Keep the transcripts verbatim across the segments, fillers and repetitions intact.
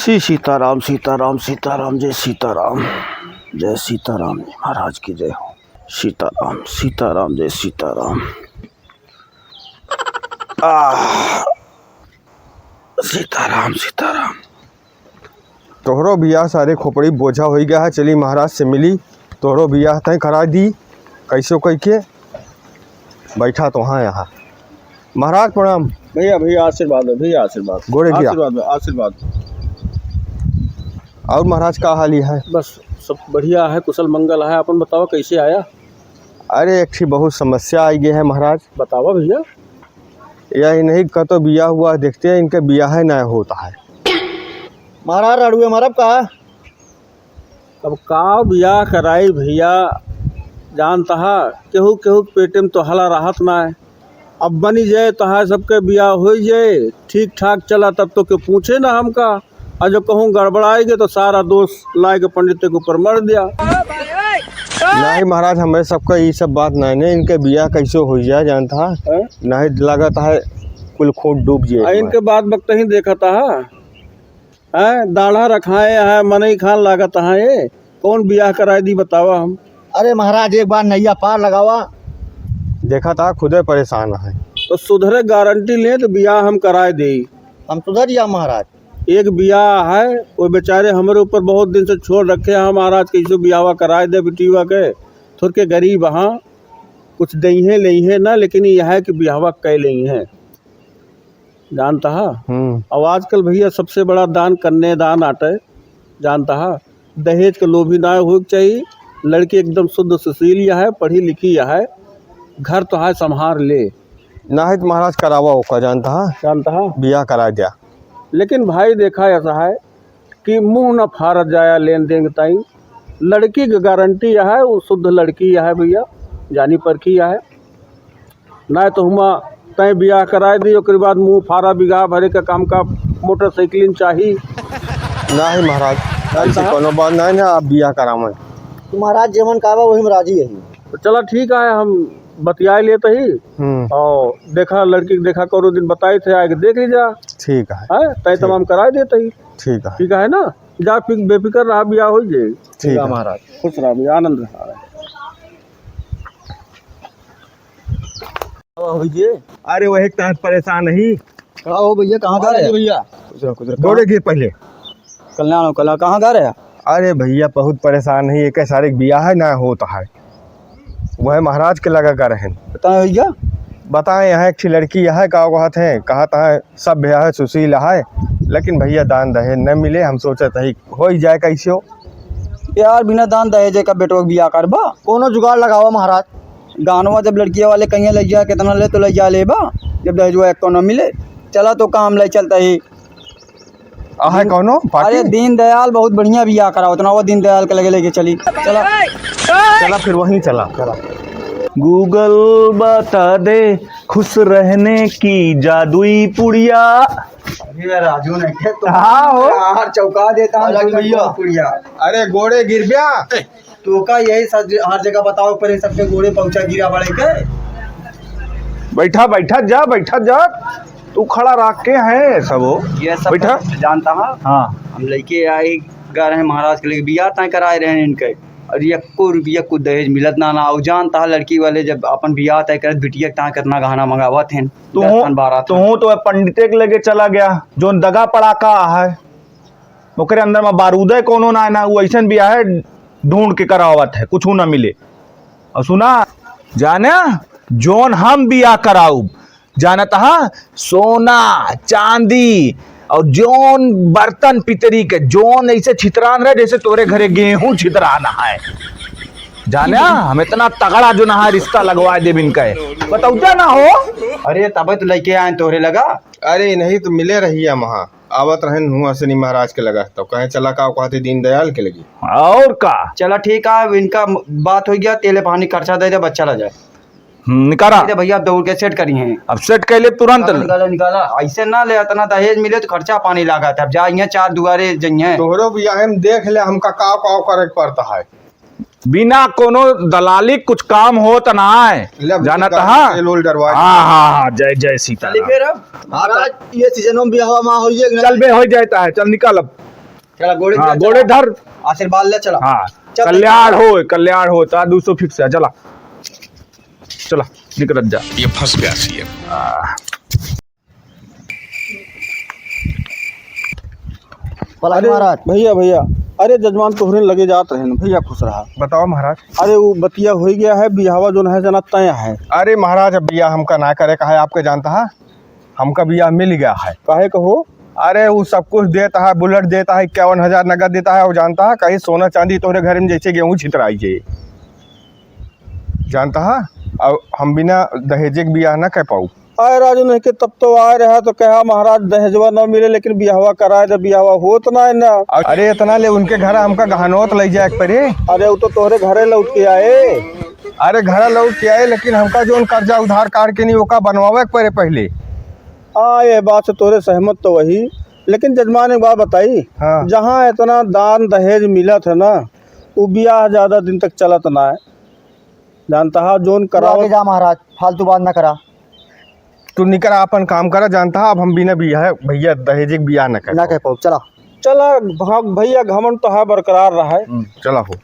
श्री सीताराम, सीताराम, सीताराम, जय सीताराम, जय सीताराम जी महाराज की जय हो। सीताराम, सीताराम, जय सीताराम। आह, सीताराम, सीताराम। तोहरो बियाह सारे खोपड़ी बोझा होइ गया है, चली महाराज से मिली, तोहरो बियाह तय करा दी, कैसो कह के बैठा तो हाँ यहाँ। महाराज प्रणाम। भैया, भैया आशीर्वाद है, भैया आशीर्वाद। गोड़े गिरा। आशीर्वाद है, आशीर्वाद। और महाराज का हाल ही है? बस सब बढ़िया है, कुशल मंगल है। अपन बताओ कैसे आया? अरे एक ठी बहुत समस्या आई गई है महाराज। बतावा भैया। यही नहीं कतो बियाह हुआ, देखते हैं इनके बियाह है ना होता है। महाराज रड़ुए मरब का? अब का बियाह कराई भैया, जानता है केहू केहू के पेटे में तो हला रहत ना है। अब बनी जाए तो है सबके बियाह हो जाए, ठीक ठाक चला तब तो के पूछे ना हमका। और जो कहूँ गड़बड़ाएगे तो सारा दोष लाए के पंडित के ऊपर मर दिया। नहीं महाराज, हमें सबका ये सब बात नहीं, नहीं इनके बियाह कैसे हो जाए जानता है? हैं? नहीं लागत है कुल खोट डूब जाए आ, इनके बात बकते ही देखता है। हैं, दाढ़ा रखाए हैं, मनई खान लागत हैं, ये कौन बियाह कराए दी बतावा हम। अरे महाराज, एक बार नैया पार लगावा। देखा था, खुदे परेशान है। तो सुधरे गारंटी ले तो बियाह हम कराए दे। हम सुधर जा महाराज। एक बियाह है, वो बेचारे हमरे ऊपर बहुत दिन से छोड़ रखे हैं महाराज, कैसे बियाहवा कराए दे बिटिया के। थोड़के गरीब हाँ, कुछ दइहे लइहे ना, लेकिन यह है कि बियाहवा कै लइहे। जानता हा? हम्म। अब आजकल भैया सबसे बड़ा दान कन्यादान आटे, जानता हा? दहेज के लोभी ना होए के चाहिए। लड़की एकदम शुद्ध सुशील यह है, पढ़ी लिखी यह है, घर तो है संभार ले। ना है तो महाराज करावा ओका, जानता हा? जानता हा? बियाह करा द्या। लेकिन भाई देखा ऐसा है कि मुँह न फारत जाया लेन देन ताई। लड़की के गारंटी यह है, वो शुद्ध लड़की यह है भैया, जानी परखी यह है। ना तो हुआ तय बियाह कराए दी, ओकरे बाद मुँह फारा बिगहा भरे का काम का मोटरसाइकिल चाही। नाही महाराज, ऐसे कौनो बात नाही ना, आप बियाह करावन। तो महाराज जेमन का बा वही में राजी है। तो चला ठीक है, हम बतियाए लेते ही। हम्म। और देखा लड़की के देखा करो दिन बताए थे, आके देख लीजा। ठीक है। हैं? तय ठीक। तमाम कराए देते ही। ठीक है। ठीक है ना? जा फिर बेफिक्र रहा, बियाह हो जाए। ठीक है। महाराज। खुश रहा भैया, आनंद रहा। हो जी। अरे वही तहत परेशान ही। का हो भैया, कहाँ जा रहे हैं? भैया। कुछ रहो, कुछ रहो। गोड़े गिर पहले। कल्याण हो, कल्याण, कहाँ जा रहे हैं? अरे भैया बहुत परेशान ही, एक सारे के बियाह है ना होता है, वह महाराज के लगा कर हैं। बताए भैया। बताए यहाँ एक ठी लड़की है, का कहत है, कहत है सभ्य है, सुशील है, लेकिन भैया दान दहेज न मिले। हम सोचत ही हो ही जाए कैसे हो। यार, बिना दान दहेज का बेटवा के बियाह करबा? कोनो जुगाड़ लगावा महाराज। गानवा जब लड़किया वाले कहिए लइ जा, कितना ले तो लइ जा लेबा, जब दहेजवा एको न मिले। चला तो काम ले चलता ही। आहे कौनो पार्टी? अरे दीनदयाल बहुत बढ़िया बियाह करा, उतना वो दीनदयाल के लगे लेके चली। चला। चला फिर वहीं चला। चला। Google बता दे खुश रहने की जादुई पुड़िया। अरे राजू ने क्या तो हाँ हो। यार चौंका देता हूँ अरे भैया। पुड़िया। अरे गोड़े गिरब्या। तो का यही सब हर जगह बताओ पर सबके गोड़े पहुंचा गिरा बड़े के। बैठा, बैठा जा, बैठा जा। तू खड़ा रख के है सब हो। ये सब बैठा। जानता है। हाँ। हम लइके आए गा रहे महाराज के लिए बियाह तय कराए रहे इनके। और यक्को रुपया कुछ दहेज मिलत ना, ना। और जानता है लड़की वाले जब अपन बियाह तय करत बिटिया के तहाँ कितना गहना मंगावत हैं। तू दस हो, थान, बारह तू थान। हो तो पंडिते के लगे चला गया, जोन दगा पड़ाका है। ओकरे अंदर में बारूदे कौनो ना, ना, वो ऐसन बियाह है, ढूंढ के करावत है, कुछ ना मिले। और सुना, जाने, जोन हम बियाह कराउब, जानत हा, सोना, चांदी और जोन बर्तन पितरी के, जोन ऐसे छितरान रहे, जैसे तोरे घरे गेहूं छितरान है। जाने, हम इतना तगड़ा जो ना है, रिश्ता लगवा देब इनका है। बतौता ना हो। अरे, तबे तो लइके आए तोरे लगा। अरे, नहीं तो मिले रहिया वहाँ। आवत रहन हुआ सनी महाराज के लगा, तो कहे चला का कहते दीनदयाल के लगी। और का? चला ठीक है, इनका बात हो गया, तेले पानी खर्चा दे दे, बच्चा ला जाए। हम्म, निकाला। दे भैया, दौड़ के सेट करी हैं। अब सेट कर ले तुरंत। निकाला, निकाला, निकाला। ऐसे ना ले, इतना दहेज मिले तो खर्चा पानी लागत है। अब जाइए चार दुआरे जइए। तोहरो बियाह में देख ले, हमका काव काव करे के पड़ता है। बिना कोनो दलाली कुछ काम होत ना है। ले, जानत गाड़ी हा? तेल ओल डरवा दे। हाँ, हाँ, हाँ, जय, जय सीता चलिए राम। फिर अब महाराज, ये सीजन में बियाह में होइए कि ना? चल बे, हो जाता है, चल निकल अब। चला, गोड़े हाँ, धर, गोड़े चला। धर। आशीर्वाद ले, चला। हाँ, चल, कल्याण चल। होय, कल्याण होय, ता दू सौ fix है, चला। चला, निकलत जा। ये फंस गया सीएम। आ। पलाश अरे महाराज। भैया, भैया, अरे जजमान तोहरे लगे जात रहे न, भैया खुश रहा। बताओ महाराज। अरे वो बतिया होइ गया है, बियाहवा जोन है जना तय है। अरे महाराज, अब बियाह हमका ना करे का है, आपके जानता है, हमका बियाह मिल गया है। काहे कहो? अरे वो सब कुछ देता है, बुलेट देता है, इक्यावन हजार नगद देता है, और जानता है कहीं सोना चांदी तोहरे घर में जैसे गेहूँ छितराई जाए, जानता है। और हम बिना दहेजे के बियाह ना कर पाऊ। अरे राजू, नहीं के तब तो आए रहा तो कहा महाराज दहेजवा न मिले, लेकिन बियाहवा कराए दे, बियाहवा होत ना है ना। अरे इतना ले उनके घर हमका गहनोत ले जाए के पड़े। अरे वो तो तोहरे घरे लौट के आए। अरे घर लौट के आए, लेकिन हमका जोन कर्जा उधार काट के नहीं, ओका बनवावे के पड़े पहले। हाँ, ये बात से तोहरे सहमत तो वही, लेकिन जजमान एक बात बताई। हाँ। जहाँ इतना दान दहेज मिलत है ना, वो बियाह ज्यादा दिन तक चलत ना है। जानता है जोन तू करावत आगे जा महाराज, फालतू बात ना करा। तू निकल, अपन काम करा, जानता है, अब हम बिना बियाह, भैया, दहेज के बियाह न कर ना पाओ। कर पाओ, चला। चला, हाँ, भैया, घमंड तो है, बरकरार रहा है। हम्म, चला हो।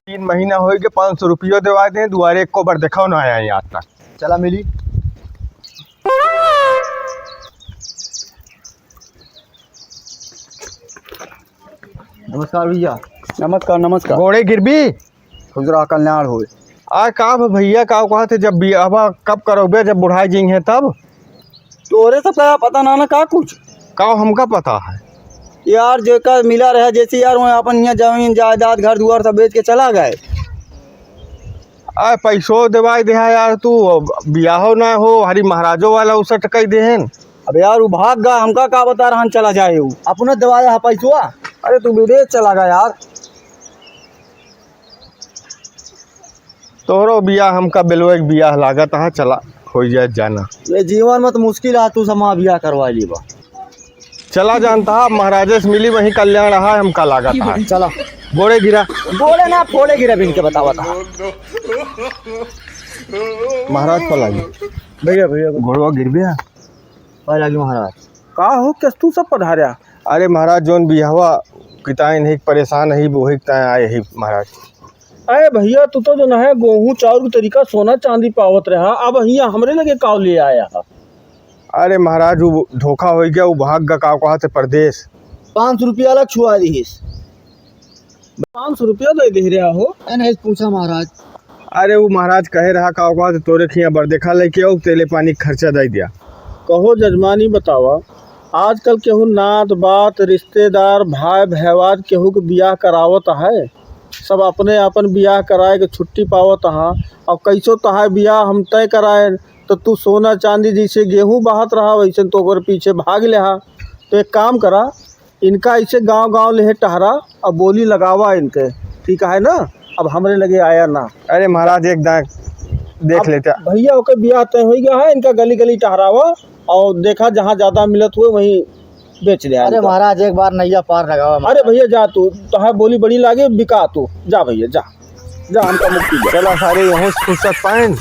तीन महीना होइगे, पाँच सौ रुपयो देवा दे, दुआरे एको बार देखाओ ना आया है आज तक। चला मिली। नमस्कार भैया। नमस्कार, नमस्कार। गोड़े गिरबी? खुश रहा, कल्याण होए। आ, का भ-, भैया, का कहत है, जब बियाहवा कब करौबे, जब बुढ़ाई जइहें तब? तोरे सब का पता ना, ना का कुछ? का हमका पता है? यार, जेका मिला रहा, जैसे यार, वह अपन यहाँ जमीन, जायदाद, घर दुआर सब बेच के चला गए। आ, पैसो देवाई देहा यार, तू बियाहो ना हो, हरी महाराजो वाला उसट कई देहेन। अब यार, वो भाग गा, हमका का बता रहा, चला जाए वो। अपना देवाया है पैसवा। अरे, तू विदेश चला गया यार। तोहरो बियाह हमका बेलवे के बियाह लागत है, चला, होई जाए जाना। ये जीवन में तो मुश्किल है, तू समा बियाह करवा ली बा। चला जानता है, महाराजे से मिली, वहीं कल्याण रहा है, हमका लागत है। चला। गोड़े गिरा। गोड़े ना, फोड़े गिरा, इनके बतावा था। महाराज पलागी। भैया, भैया। गोड़वा गिर गया। पलागी महाराज। का हो, किस तू सब पधार्या? अरे महाराज, जोन बियाहवा किताइन है, परेशान है, वही किताइन आए है महाराज। अरे भैया, तू तो जो है गेहूं चाउर के तरीका सोना चांदी पावत रहा, अब हियां हमरे लगे काव ले आया है? अरे महाराज, वो धोखा हो गया, वो भाग गा, का कहत है, परदेश। पाँच सौ रुपया अलग छुआ दीहिस। पाँच सौ रुपया दे दे रहा हो। ए, नहीं पूछा महाराज। अरे वो महाराज कहे रहा, का कहत है, तोरे खिया बर देखा लेके आओ, तेले पानी खर्चा दे दिया। कहो जजमानी बतावा, आजकल केहू नात बात, रिश्तेदार, भाई भैवाज केहू के बियाह करावत है? सब अपने आपन बियाह कराए के छुट्टी पावत हा। अब कैसो तहार बियाह हम तय कराए, तो तू सोना चांदी जैसे गेहूं बहात रहा, वैसे तो ओकर पीछे भाग लेहा। तो एक काम करा, इनका ऐसे गांव गांव लेहे टहरा और बोली लगावा इनके, ठीक है ना? अब हमरे लगे आया ना। अरे महाराज, एक दांक देख अब लेते। भैया, ओके बियाह तय हो गया है, इनका गली गली टहरावा और देखा, जहाँ ज्यादा मिलत हुए वहीं बेच ले अरे आनका। महाराज, एक बार नैया पार लगावा अरे महाराज। भैया, जा तू, तोहार बोली बड़ी लागे, बिका तू, जा भैया, जा, जा, हमका मुक्ति दे। चला सारे, यहूँ से फुर्सत पाएन,